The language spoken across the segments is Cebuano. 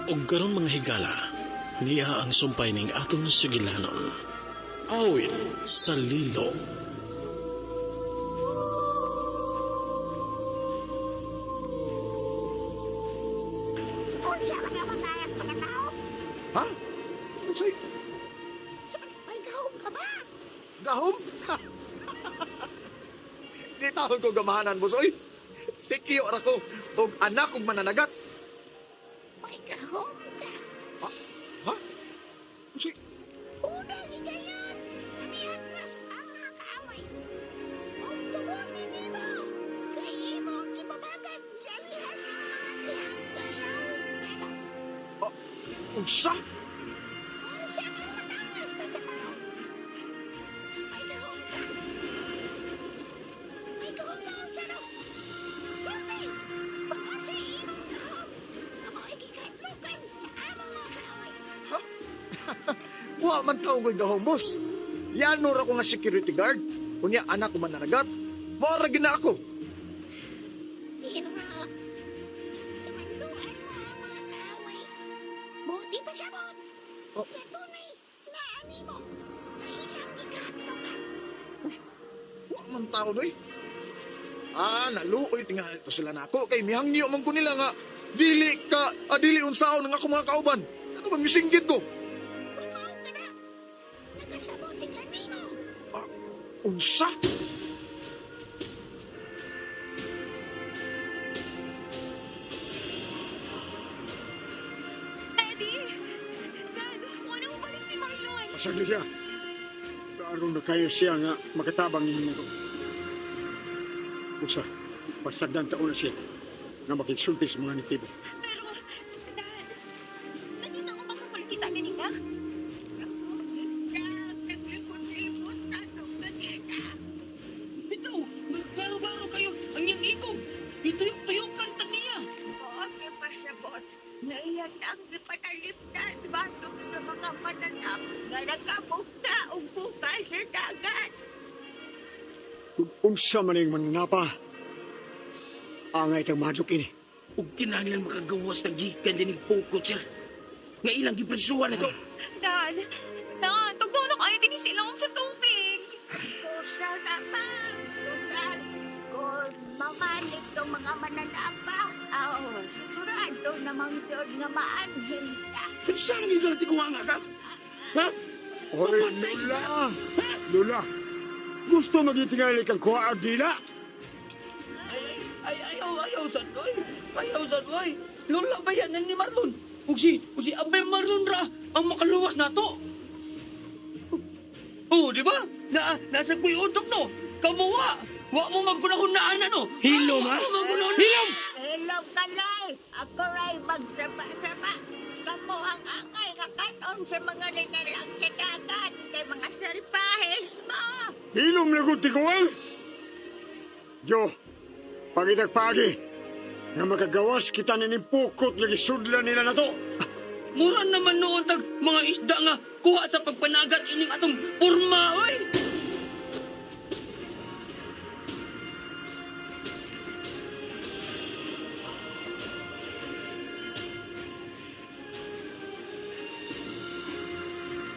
Ug karon, mga higala, niya ang sumpay ning aton sugilanon. Awit sa Lilo. Unsa ka mataas pagkatao? Ha? Unsay May gahom ka ba? gahom? Di taon ko gamahanan, boss. Oy, sikyo ra ko. Og anak og mananagat. May gahom ka. Ha? Ha? Unsay Unang higayon, kami atras ang mga kaaway. Og tungod ni nimo, kay imong gibabagan sa lihas ang mga siyang kayaw. Ah, unsa? Unsa ka mataas pagkatao? May gahom ka. May gahom ka, unsa no? Sulti! Kung unsay imong gahom, nga mao'y gikahadlokan sa among mga kaaway. Ha? Wa man taong ko'y gahom, boss. Yano ra ko nga security guard. Unya anak ko mananagat. Mao ra gina ako. Pero, kamanduan mo ang mga kaaway. Buti pa sabot. Oh. Na tunay, naani mo. Na ilang gikahadlokan. Wa man tao noy. Ah, naluoy tingali to sila nako kay mihangyo man ko nila nga dili ka ah, dili unsaon ang ako mga kauban. Ano ba misinggit ko? Kung mao ka na, nakasabot sila nimo. Ah, unsa? Daddy! Dad, wala mo balik si Marlon! Pasagli siya. Aron na kayo siya nga makatabang ninyo ko. Usa, pasagdan taon na siya nga makigsulti sa mga nitibo. Pero, Dad, nakita ko makakulikita kanina. Naglipot-lipot na itong kanina. Bitaw, maglaro-garo kayo ang iyang ikog. Ituyok-tuyok kang niya. Oo, may pasabot. Ngayon ang gipatalipdan batok sa mga mananap nga nakabugta og bukay sa dagat. Kung unsa man ang mananapa, angay kang mahadlok ini. Ug kinahanglan makagawas na gikan din ng pukot, sir. Nga ilang gipresuhan na to. Dad, Dad, tugtong na kayo din sila sa tubig. Kusa na pa. Total, kung mamalik tong mga mananapa, aw, sigurado namang doon nga maanhin ta. Saan ang ilang tiguanga ka? Ha? Oy, Lula! Lula! Gusto magitingali kang kuha dila? Ay, ay, ayaw, ayaw, sad, oy. Ayaw, sad, oy. Lola ba yan ni Marlon? Ug si Abay Marlon ra ang makaluwas na to. Oh, di ba? Na, nasa kuy utok no. Kamuwa. Wa mo magkunahunaan ano. Hilom, ha? Hilom! Hello, kalay! Ako ray magsaba-saba. Kamo ang angay nga kanon sa mga linalang sa dagat kay mga salpahes mo. Hilom na kong tiguan! Yo, pagitagpagi, nga makagawas kita ni pukot nga gisudlan nila na to. Mura naman noon tag mga isda nga kuha sa pagpanagat ining atong porma, oy.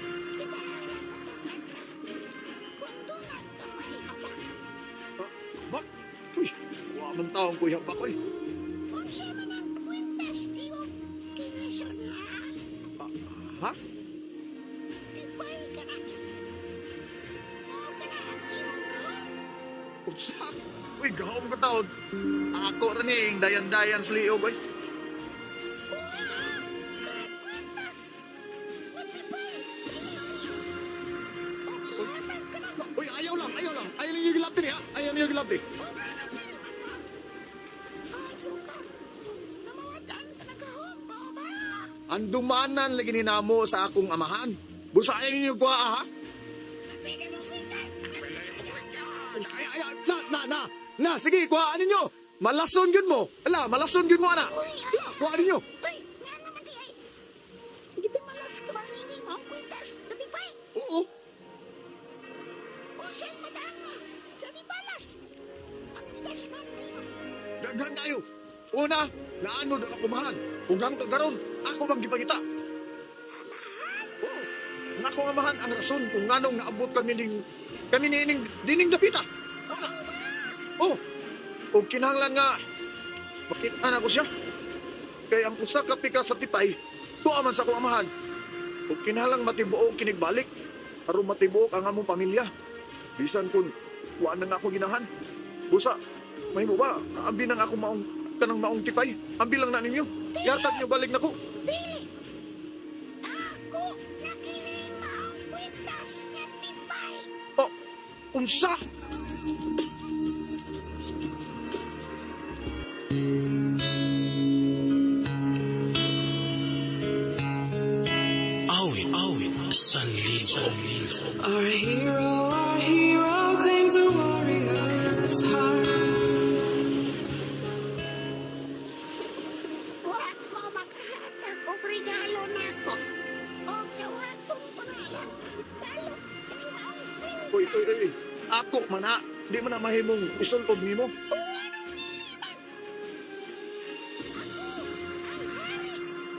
Kinahanglan matuman ka. Kung dunag ka mahihabak, Ah, ba? Uy, wa man taong ko ihabak oy. unsa man ang kwintas nimo kinason ha? Ah, ha? Ipay ka na. Mao ka na ang imong gahom. Unsa? Uy, gahom ka taon. Ako ra ning dayan-dayan sa liog oy. Kuha kanang kwintas. Natipay sa iyong niyo. Og ihatag ka na mo. Uy, ayaw lang, ayaw lang. Ayaw ninyo gilabti niya. Ayaw ninyo gilabti. Huwag na nang dili man mo. Ayaw ka. Namawatan ka na gahom, mao ba? Andumanan lagi ni namo sa akong amahan. Busa ayaw ninyo kuha ha? Pwede mo kwintas. Ay, ay, ay, na, na, na. Na, sige, kuhaan ninyo. Malason yun mo. Ala, malason yun mo, ana. Uy, ay, Ala, kuhaan ninyo. Uy, nga naman di ay. Gipimalas ka bang nini mo ang kwintas? Natipay. Oo. Unsang madanga sa dibalas. Ang kwintas man nimo. Daghan tayo. na, naanod ang akumahan. Ug hangtod karon, ako bang gipangita. Oo, ang akong amahan ang rason kung nganong naabot kami ning kami niining dining dapita. Oh, ug kinahanglan nga makita na ko siya. Kay ang usa ka pika sa tipay, tuwa man sa akong amahan. Ug kinahanglang matibuok kinigbalik aron matibuok ang among pamilya. Bisan kun wa na nga ako ginahan. Busa, mahimo ba? Ambi nang ako maong kanang maong tipay. Ambi lang na ninyo. Yatag niyo balik nako. Dili! Ako na kini maong kwintas nga tipay. Oh, unsa? Awit, awit sa libo. Our hero claims a warrior's heart. Wa ko makahatag og regalo nako. Og nawa kong pangalan ang talo kini maong Uy, kwintas. uy, uy, uy. Ako man ha. Di man na mahimong isultob nimo. Kung anong dili man. Ako ang hari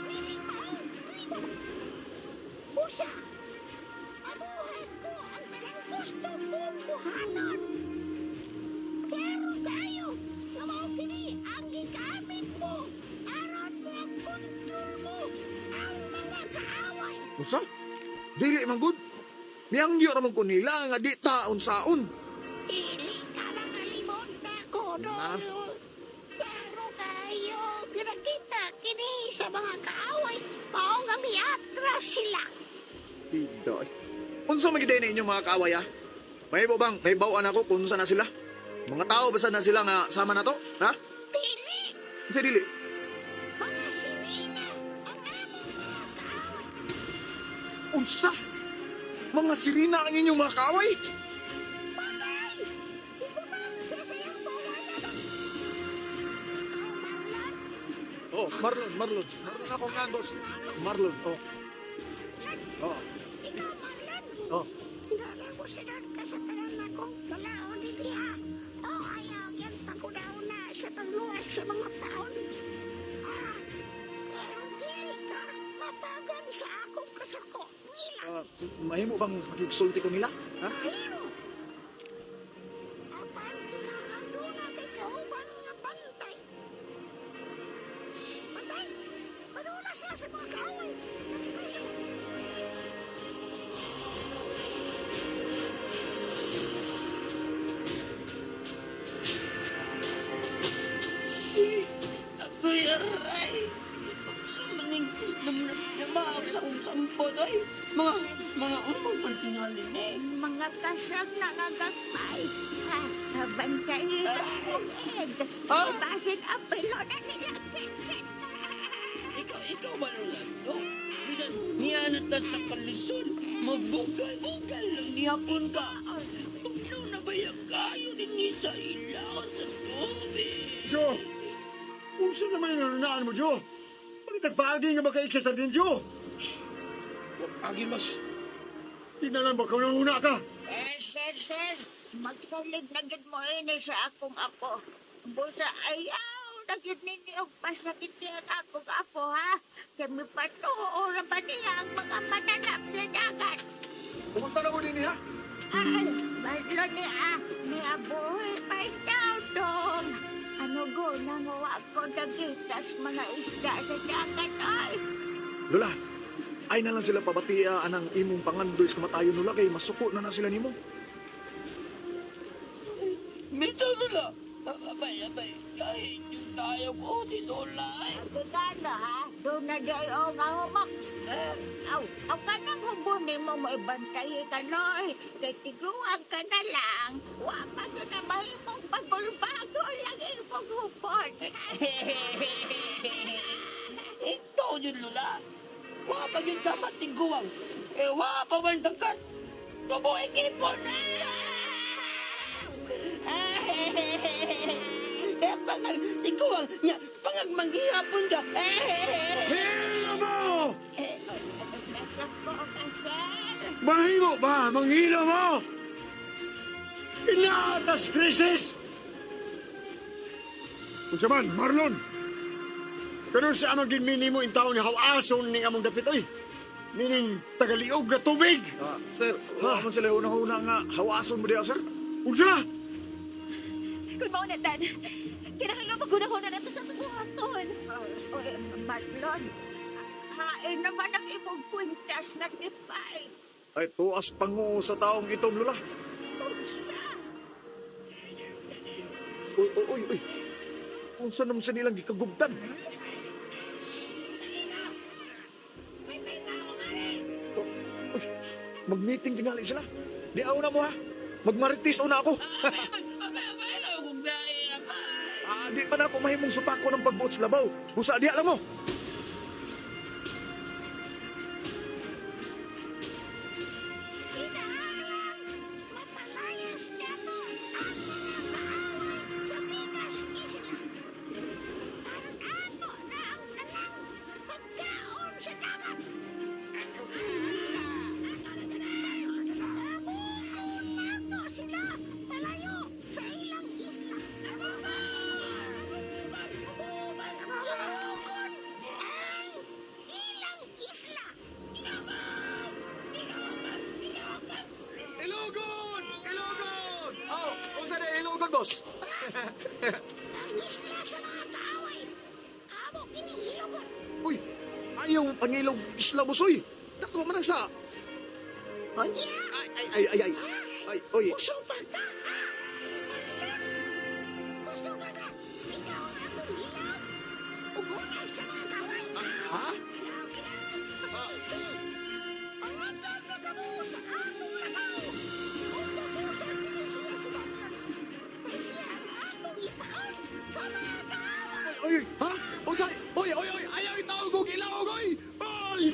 nining maong tribo. Usa, mabuhat ko ang tanang gusto kong buhaton. Klaro kayo nga mao kini ang gigamit mo aron makontrol mo ang mga kaaway. Unsa? Dili man gud. Miyangyo ra man ko nila nga di ta unsaon. Dili ka makalimot na ko, no? Na? Klaro kayo, ginakita kini sa mga kaaway, mao nga miatras sila. Pidoy. Unsa man gyud na inyong mga kaaway ha? Mahimo bang may bawaan ako kung unsa na sila? Mga tao basta na sila nga sama na to, ha? Dili, Unsa dili? mga sirena ang among mga kaaway. Unsa? Mga sirina ang inyong mga kaaway? Patay! Ibutang siya sa iyang bawasan. Ikaw, Marlon, Oh, Marlon, Marlon. Marlon ako nga, boss. Marlon, oh. Oh, ikaw, Marlon. oh. Hinarabusinan ka sa tanan akong balaon ni Bia. O ayaw yan pakunauna sa pagluwas sa mga taon. Ah, pero dili ka mapagan sa akong kasuko nila. Ah, mahimo bang makigsulti ko nila? Ha? Mahimo. Apan kinahanglan kay kauban nga bantay. Bantay! Padula siya sa mga kaaway. Nagkriso. Ako'y aray. Sa maning namaag sa akong sampot, ay. Mga umang man tingali ni. Mga kasag na nagagmay. Ha, bantay akong egg. Ah? Basin ang pelota nila. Ikaw ba Lola? No? Bisan, niyanat na sa kalisod. Magbugal-bugal lang nihapon ka. Buglo na ba yung kayo din ni sa ilaw sa tubig? Jo! Unsa naman yung nanunaan mo, Jo? Bakit nagpaagi nga makaiksa sa din, Jo? Agi mas. Di na lang ba kung nanguna ka? Eh, sir, sir, magsalig na gid mo ini sa akong apo. Busa ayaw na gid ninyo og pasakit ang akong apo, ha? Kami patuo ra ba niya ang mga mananap sa dagat? Kumusta na mo din ha? Ay, badlo ni a, ni abuhi pa daw dong. Ano go, nangawa ko dagitas mga isda sa dagat, ay. Lola, ay na lang sila pabatia anang imong pangandoy sa kamatayon nula kay masuko na na sila nimo. Bitaw, Lola. Abay, abay. Kahit yung tayo ko si Lola. Ay. Kagano, ha? Doon na di o nga humak. Eh, Aw, aw kanang hubon nimo mo ibantay ka noy. Kay tiguan ka na lang. Wa pa gyud na mahimong bagol-bago lang imong hubon. Ikaw yun, Lola. Wa pa yun dapat tiguang. Eh, wa pa man dagat. Tubo ikipon na! Eh, pangag, tiguang, nya, pangag manghihapon ka. Hilo mo! Nasa ko ka, sir. Mahimo ba? Manghilo mo! Inaatas krisis! Unsa man, Marlon! Pero sa amang ginmini mo in taon ni hawason ning among dapit oy. Meaning tagaliog nga tubig. Ah, sir, wala man sila una-una nga hawason mo diha, sir. Unsa? Kung mao na, Dad, kinahanglan magunahon na nato sa buhaton. Oy, Marlon, hain naman ang imong kwintas na tipay. Ay, tuas pango sa taong itom, Lola. Uy, uy, uy, uy. Unsa naman sa nilang gikagubdan? Oh, uy, mag-meeting tingali sila. Di ako na mo ha. Magmaritis una ako. Ah, di pa na ako mahimong supako ng pagbuot sa labaw. Busa di alam mo. Kinahanglan mapalayas nato ang mga kaaway sa Bigas Isla. Aron ato na ang tanang pagkaon sa dagat. Abukon nato sila palayo sa ilang isla. Ilugon ang ilang isla. Ilogon! Ilogon! Oh, unsa na ilogon, boss? Ang isla sa mga kaaway. Amo kining ilugon. Uy, ayaw pangilog isla, boss, uy. Dako man ang sa... Ay, ay, ay, ay, ay, ay. Ay, uy. Usong pa ka, ha? Marlon, gusto ka ka? Ikaw ang akong hilaw. Ug unay sa mga kaaway. Ha? Hilaw, hilaw. Sige, sige. Pangandam na kamo sa atong lakaw. Ug nabusa kini siya si Marlon. Kay siya ang atong ipaon sa mga kaaway. Uy, ha? Unsa? Uy, uy, uy, ayaw itawag og ilawog, uy! Uy!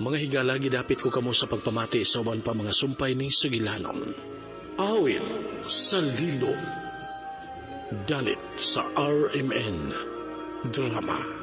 Mga higala, gidapit ko kamo sa pagpamati sa uban pa mga sumpay ni Sugilanon. Awit sa Lilo. Dalit sa RMN Drama.